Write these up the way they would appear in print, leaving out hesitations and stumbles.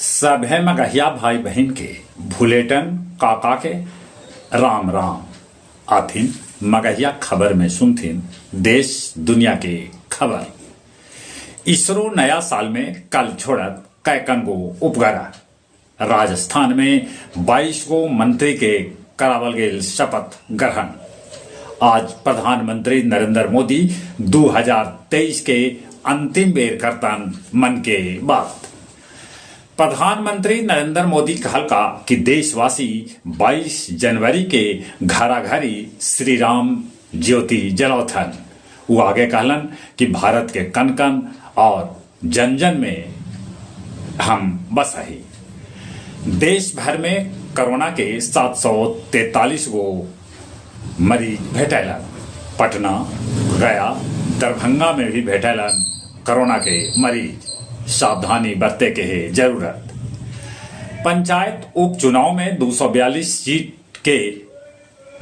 सभे मगहिया भाई बहिन के भुलेटन काका के राम राम। आथिन मगहिया खबर में सुनथिन देश दुनिया के खबर। इसरो नया साल में कल छोड़त कैकन गो उपग्रह। राजस्थान में 22 गो मंत्री के करावल गेल शपथ ग्रहण। आज प्रधानमंत्री नरेंद्र मोदी 2023 के अंतिम बेर करतन मन के बात। प्रधानमंत्री नरेंद्र मोदी कहलका कि देशवासी 22 जनवरी के घराघरी श्री राम ज्योति जलौथन। उ आगे कहलन कि भारत के कन-कन और जन-जन में हम बसऽ ही। देश भर में कोरोना के 743 गो मरीज भेटैलन। पटना, गया, दरभंगा में भी भेटैलन कोरोना के मरीज। सावधानी बरते के हे जरूरत। पंचायत उपचुनाव में 242 सीट के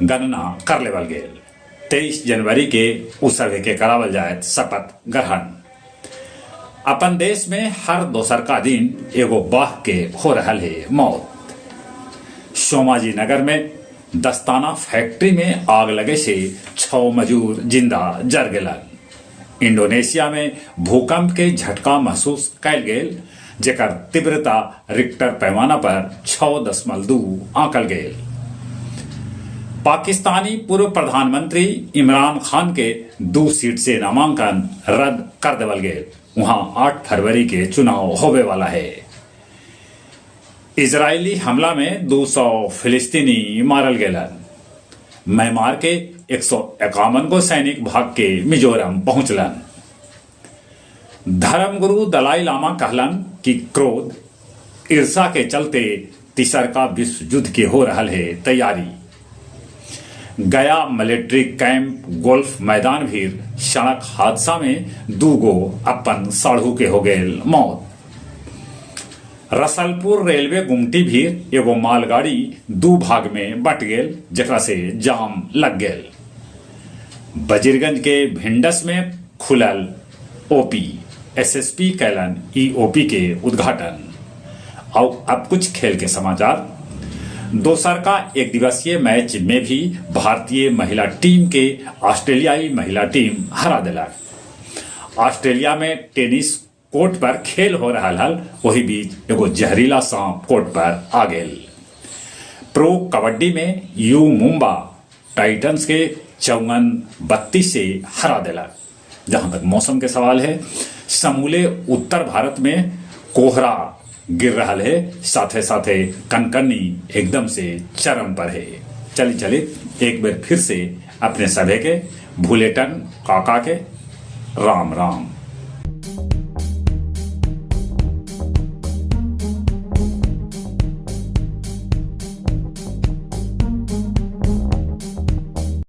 गणना कर लेवल गेल। 23 जनवरी के उ सभे के करावल जायत शपथ ग्रहण। अपन देश में हर दोसरका दिन एगो बाघ के हो रहल हे मौत। सोमाजी नगर में दस्ताना फैक्ट्री में आग लगे से छौ मजूर जिंदा जर गेलन। इंडोनेशिया में भूकंप के झटका महसूस कैल गेल, जेकर तीव्रता रिक्टर पैमाना पर 6.2 आंकल गेल। पाकिस्तानी पूर्व प्रधानमंत्री इमरान खान के 2 सीट से नामांकन रद्द कर देवल गेल। वहां 8 फरवरी के चुनाव होवे वाला है। इजरायली हमला में 200 फिलिस्तीनी मारल गेलन। म्यांमार के 151 गो सैनिक भाग के मिजोरम पहुंचलन। धर्मगुरु दलाई लामा कहलन कि क्रोध, ईर्ष्या के चलते तीसरका विश्व युद्ध के हो रहल है तैयारी। गया मिलिट्री कैंप गोल्फ मैदान भीर सड़क हादसा में 2 गो अपन साढ़ू के हो गेल मौत। रसलपुर रेलवे गुमटी भीर एगो मालगाड़ी 2 भाग में बट गेल, जेकरा से जाम लग गेल। बजीरगंज के भिंडस में खुलल ओपी, एसएसपी कैलन ईओपी के उद्घाटन। और अब कुछ खेल के समाचार। दोसर का एक दिवसीय मैच में भी भारतीय महिला टीम के ऑस्ट्रेलियाई महिला टीम हरा दिलक। ऑस्ट्रेलिया में टेनिस कोर्ट पर खेल हो रहा हल, वही बीच एगो जहरीला सांप कोर्ट पर आ गेल। प्रो कबड्डी में you Mumba टाइटंस के 54-32 से हरा दिलक। जहां तक मौसम के सवाल है, समूले उत्तर भारत में कोहरा गिर रहा है, साथे साथे कनकनी एकदम से चरम पर है। चली चली एक बार फिर से अपने सभे के भूलेटन काका के राम राम।